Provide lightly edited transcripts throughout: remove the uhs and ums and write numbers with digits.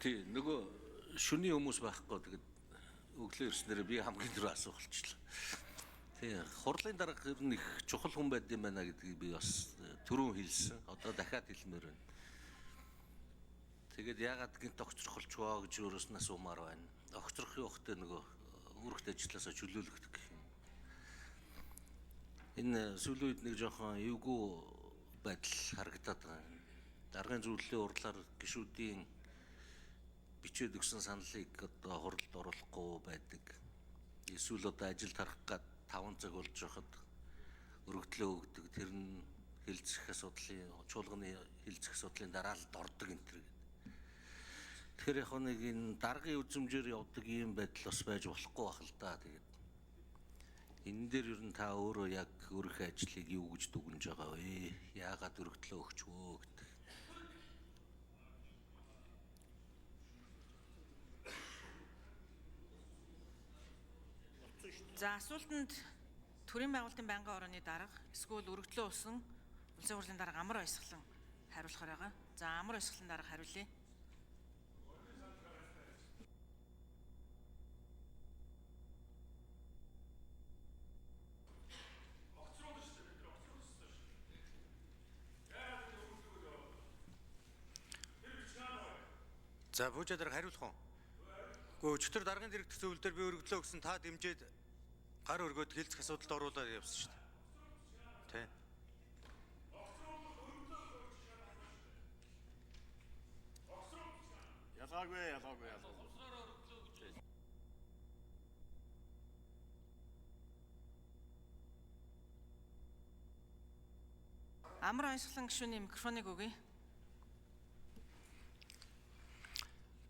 Тий, нөгөө шүний хүмүүс байхгүй, тэгээд өглөө ирснээр би хамгийн түрүү асуух болчихлоо. Тий, хурлын дарга ер нь их чухал хүн байд юм байна гэдгийг би бас түрүүн хэлсэн. Одоо дахиад хэлмээр байна. Тэгээд яагаад гинт огцрох болчихвоо гэж өөрөөс нь асуумаар байна. Огцрох явахтай нөгөө үүрэгт ажилласаа чөлөөлөгдөх гэх юм. Энэ сүүлийн үед нэг жоохон эвгүй байдал харагдаад байгаа юм. Даргын зөвлөлийн хурлаар гишүүдийн бичээд өгсөн саналыг одоо хуралд оруулахгүй байдаг. Эсвэл одоо ажилд харах гад 5 цаг болж байхад өргөдлөө өгдөг. Тэр нь хэлцэх асуудлын чуулганы хэлцэх асуудлын дараа л дордог энэ төр гэдэг. Тэгэхээр яг нэг энэ даргын үзмжээр явдаг ийм байдал бас байж болохгүй байх л да. Тэгээд энэ дээр ер нь та өөрөө яг өөрийнхөө ажлыг юу гэж дүгнэж байгаа вэ? Яагаад өргөдлөө өгч вөө гэдэг. За, асуултанд төрийн байгуулалтын байнгын орооны дарга эсвэл өргөдлөө усан улсын хурлын дарга Амар Баясгалан хариулахаар байгаа. За, Амар Баясгалан дарга хариулъя. За, Пүүжээ дарга хариулах уу? Гэхдээ өчигдөр даргын дэрэгдэх зөвлөл дээр би өргөдлөө өгсөн, та дэмжиж гар өргөөд хэлцэх асуудалд оруулаад явсан шүү дээ. Тэ. Ялгаагүй, ялгаагүй, ялгаагүй. Амар Баясгалан гишүүний микрофоныг өгье.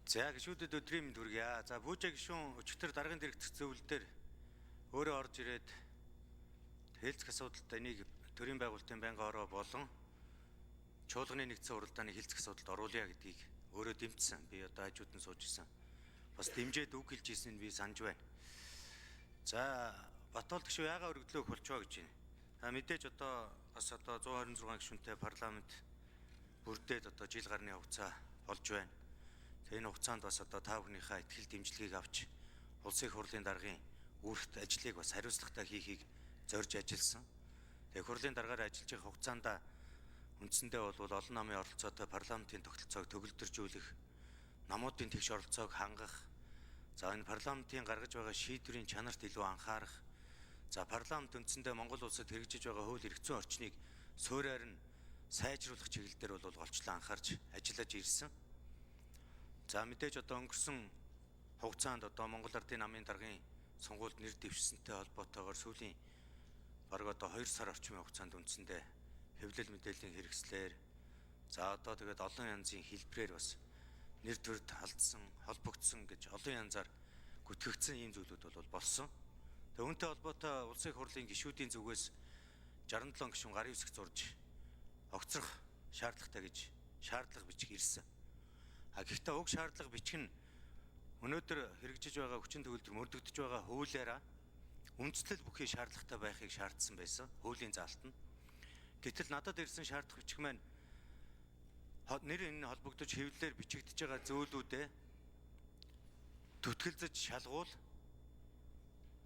За, гишүүдэд өдрийн мэнд хүргье. За, Пүүжээ гишүүн өчигдөр даргын дэрэгдэх зөвлөл дээр өөрөө орж ирээд хэлцэх асуудалд энийг төрийн байгуулалтын байнгын ороо болон чуулганы нэгдсэн хуралдааны хэлцэх асуудалд оруулъя гэдгийг өөрөө дэмжсэн. Би одоо хажууд нь сууж исэн. Бас дэмжиж үг хэлж ирсэн нь би санаж байна. За, Батулд гишүүн яагаад өргөдлөө өгөх болчихоо гэж байна. А мэдээж одоо бас одоо 126 гишүүнтэй парламент бүрдээд одоо жил гарны хугацаа болж байна. Тэгээ энэ хугацаанд бас одоо та бүхнийхээ итгэл дэмжлэгийг авч улсын их хурлын даргын үүрэгт ажлыг бас хариуцлагатай хийхийг зорж ажилласан. Тэгээ их хурлын даргаар ажиллаж байгаа хугацаанд үндсэндээ бол олон намын оролцоотой парламентын тогтолцоог төгөлдржүүлэх, намуудын тэгш оролцоог хангах, за энэ парламентын гаргаж байгаа шийдвэрийн чанарт илүү анхаарах, за парламент үндсэндээ Монгол улсад хэрэгжиж байгаа хууль эрх зүйн орчныг суурьаар нь сайжруулах чиглэл дээр бол голчлон анхаарч ажиллаж ирсэн. За, мэдээж одоо өнгөрсөн хугацаанд одоо Монгол Ардын намын даргын сонгуульд нэр дэвшсэнтэй холбоотойгоор сүүлийн бараг одоо 2 сар орчмын хугацаанд үндсэндээ хэвлэл мэдээллийн хэрэгслээр, за одоо тэгээд олон янзын хэлбэрээр бас нэр төрд алдсан, холбогдсон гэж олон янзаар гүтгэгдсэн ийм зүйлүүд бол болсон. Тэгээ үүнтэй холбоотой улсын их хурлын гишүүдийн зүгээс 67 гишүүн гарын үсэг зурж огцрох шаардлагатай гэж шаардлага бичих ирсэн. А гэхдээ уг шаардлага бичих нь өнөөдөр хэрэгжиж байгаа хүчин төгөлдөр мөрдөгдөж байгаа хуулиараа үндслэл бүхий шаардлагатай байхыг шаардсан байсан хуулийн заалт нь. Гэтэл надад ирсэн шаардлага бичих маань нэр энэ холбогдож хэвлэлээр бичигдэж байгаа зүйлүүдээ түтгэлзэж шалгуул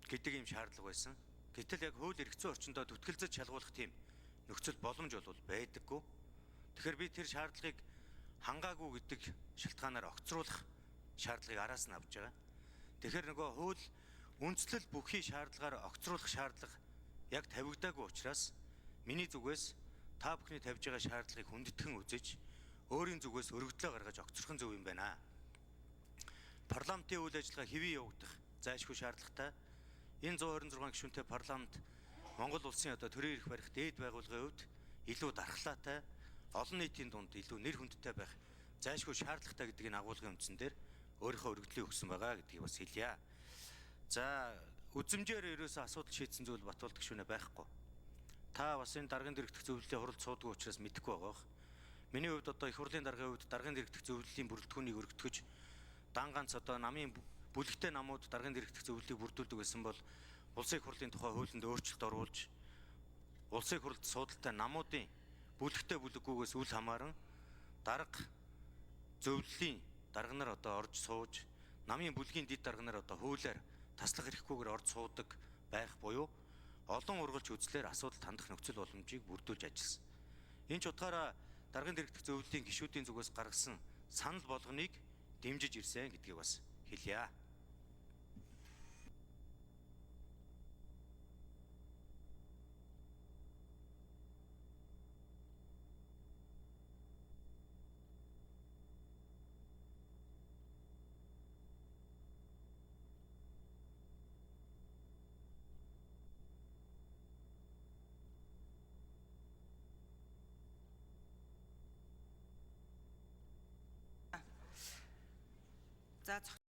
гэдэг ийм шаардлага байсан. Гэтэл яг хууль эрх зүйн орчиндөө түтгэлзэж шалгуулах тийм нөхцөл боломж бол байдаггүй. Тэгэхээр би тэр шаардлагыг хангаагүй гэдэг шалтгаанаар огцруулах шаардлагыг араас нь авч байгаа. Тэгэхээр нөгөө хууль үндслэл бүхий шаардлагаар огцруулах шаардлага яг тавигдаагүй учраас миний зүгээс та бүхний тавьж байгаа шаардлагыг хүндэтгэн үзэж өөрийн зүгээс өргөдлөө гаргаж огцрох нь зөв юм байна. Парламентын үйл ажиллагаа хэвийн явагдах зайлшгүй шаардлагатай. Энэ 126 гишүүнтэй парламент Монгол улсын одоо төрийн эрх барих дээд байгууллагын хувьд илүү дархлаатай, олон нийтийн дунд илүү нэр хүндтэй байх зайлшгүй шаардлагатай гэдгийг агуулгын үндсэн дээр өөрийнхөө өргөдлийг өгсөн байгаа гэдгийг бас хэлье. За, үзмжээр ерөөсөө асуудал шийдсэн зүйл Батулд гишүүнээ байхгүй. Та бас энэ даргын дэрэгдэх зөвлөлийн хуралд суудгүй учраас мэдэхгүй байгаа бох. Миний хувьд одоо их хурлын даргын хувьд даргын дэрэгдэх зөвлөлийн бүрэлдэхүүнийг өргөтгөж дан ганц одоо намын бүлэгтэй намууд даргын дэрэгдэх зөвлөлийг бүрдүүлдэг байсан бол улсын их хурлын тухай хуулинд өөрчлөлт оруулж улсын их хурлд суудалтай намуудын бүлэгтэй бүлэггүйгээс үл хамааран дарга зөвлөлийн дарга нар одоо орж сууж намын бүлгийн дэд дарга нар одоо хуулиар таслах эрхгүйгээр орж суудаг байх буюу олон ургалч үзлээр асуудал хандах нөхцөл боломжийг бүрдүүлж ажилласан. Энэ ч утгаараа даргын дэрэгдэх зөвлөлийн гишүүдийн зүгээс гаргасан санал болгоныг дэмжиж ирсэн гэдгийг бас хэлье. За.